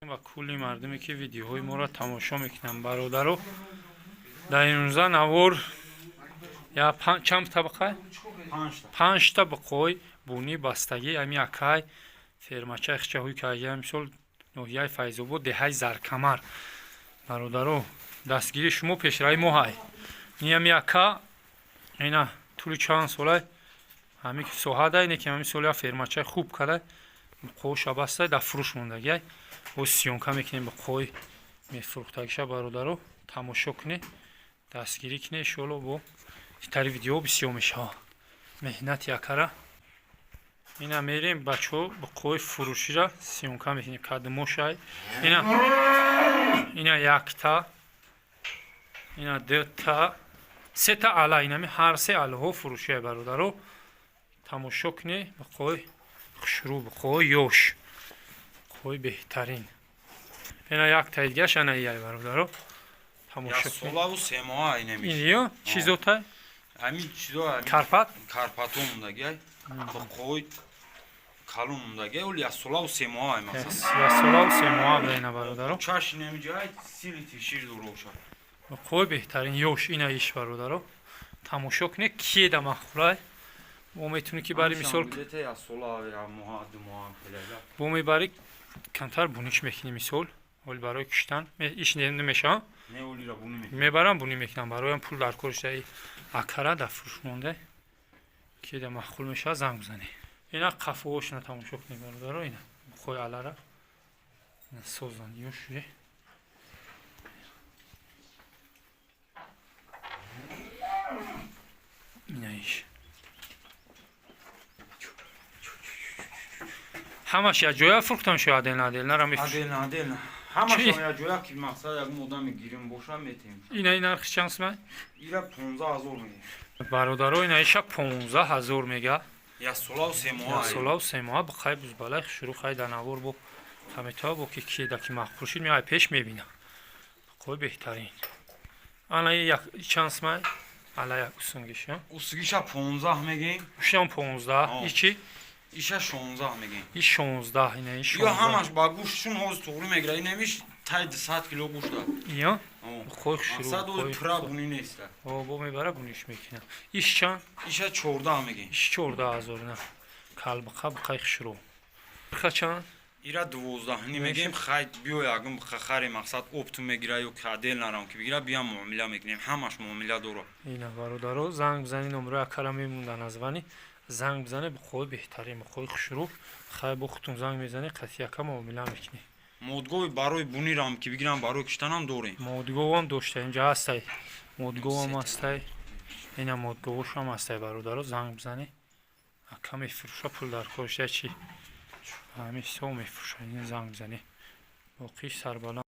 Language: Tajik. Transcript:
Алайкум ба кулли мардуме, ки видеоҳои моро тамошо мекунанд. Бародаро, дар имрӯза навор я чанд табақа? Панҷта буқои бунӣ бастагӣ ами акай фермачаи хичаҳои каҷа, мисол, ноҳияи Файзобод, деҳаи Заркамар. Бародаро, дастгирии шумо пешравии мо ҳай. Ниами ака ина тӯли чанд солай ҳами соҳа да, ине ки ҳами соли фермачаи хуб када, буқоша баста, дар фурӯш мондагиай. Боз съёмка мекунем буқои мефурӯхтагиша. Бародаро, тамошо кунед, дастгирӣ кунед. Иншоалло, бо тари видео бисёр мешавад меҳнати акара. Ина мерем, бачаҳо, буқои фурӯшира съёмка мекунем. Кадмошай ина, ина якта, ина дута, сета ала, инами ҳар се алаҳо фурӯшия. Бародаро, тамошо кунед, буқои хушрӯ, буқои ёш, буқои беҳтарин. Ина яктаи дигаш ана ияй, бародаро, тамошо кунед. Солаву 3 моҳа инамиш. Ин ё чӣ зотай? Ҳамин чизо. Карпат. Карпато мондагиай, буқои калон мондагиай, оли як солаву 3 моҳа ай масалан. Як солаву 3 моҳа бина, бародаро. Чаш инамиҷай 30 литр шир дороша. Буқои беҳтарин, ёш, ина иш. Бародаро, тамошо кунед, киеда махӯрай, мо метавонӣ ки бари, мисол, як сола, як моҳа, 2 моҳа хеледа. Бо мебари, камтар буниш мекунӣ, мисол, оли барои киштан иш намешавам. Не, олира буни мекунӣ. Мебарам, бунӣ мекунам, бароям пул дар кор шуда. Акара дар фурӯш монда, кида маъқул мешавад, занг бизанед. Ина қафоҳошона тамошо кунед, бародаро, ина буқои алара, ина созан, ёш. Ина иш ҳамаш як ҷоя фурӯхта мешавад, отдельно отдельно ра мефурӯш? Отдельно отдельно ҳамашон як ҷоя, ки мақсад ягон одами гирим боша, метем. Ина ин нархи чанд сумай? Ира 15 000 мегем. Бародаро, ина иша 15 000 мега. Як солаву 3 моҳа. Як солаву 3 моҳа, бухай бузбалай шурӯъ хай. Дар навор бо хаметава, бо ки киеда ки маъқул шуд, меай пеш мебина. Буқои беҳтарин. Ана як чанд сумай ала як усунгиш? Усугиша 15 мегем. Ушам 15. Ичи? Иша 16 мегем. И 16, ина и ё 16. Ҳамаш ба гӯштшун ҳозир туғрӣ мегира, инамиш тай 200 кило гӯшта. Ё буқои хушрӯ. Мақсад оли пура буни неста. Бо мебара, буниш мекунам. Иш чанд? Иша 14 мегем. Иш 14 000. На калбақа, буқаи хушрӯ. Ха, чанд? Ира 12 ним мегем. Хай, биё, ягон хари, мақсад, опту мегира ё ки отдельно рам ки бигира, бия, муомила мекунем, ҳамаш муомила дора. Ина, бародаро, занг бизани, номерои акара мемонда названи, занг бизане. Буқои беҳтарин, буқои хушрӯ. Хай, бо худтон занг мезанӣ, қатъи яка муомила мекунӣ. Модгоҳи барои бунирам ки бигирам, барои киштанам дорем. Модговам дошта, инҷа ҳастай, модговам ҳастай, ина модговошам ҳастай. Бародаро, занг бизанӣ, ака мефурӯша, пул дар коришда, чи ҳамин ҳисоб мефурӯша. Ин занг бизанӣ, боқӣ сарбаланд.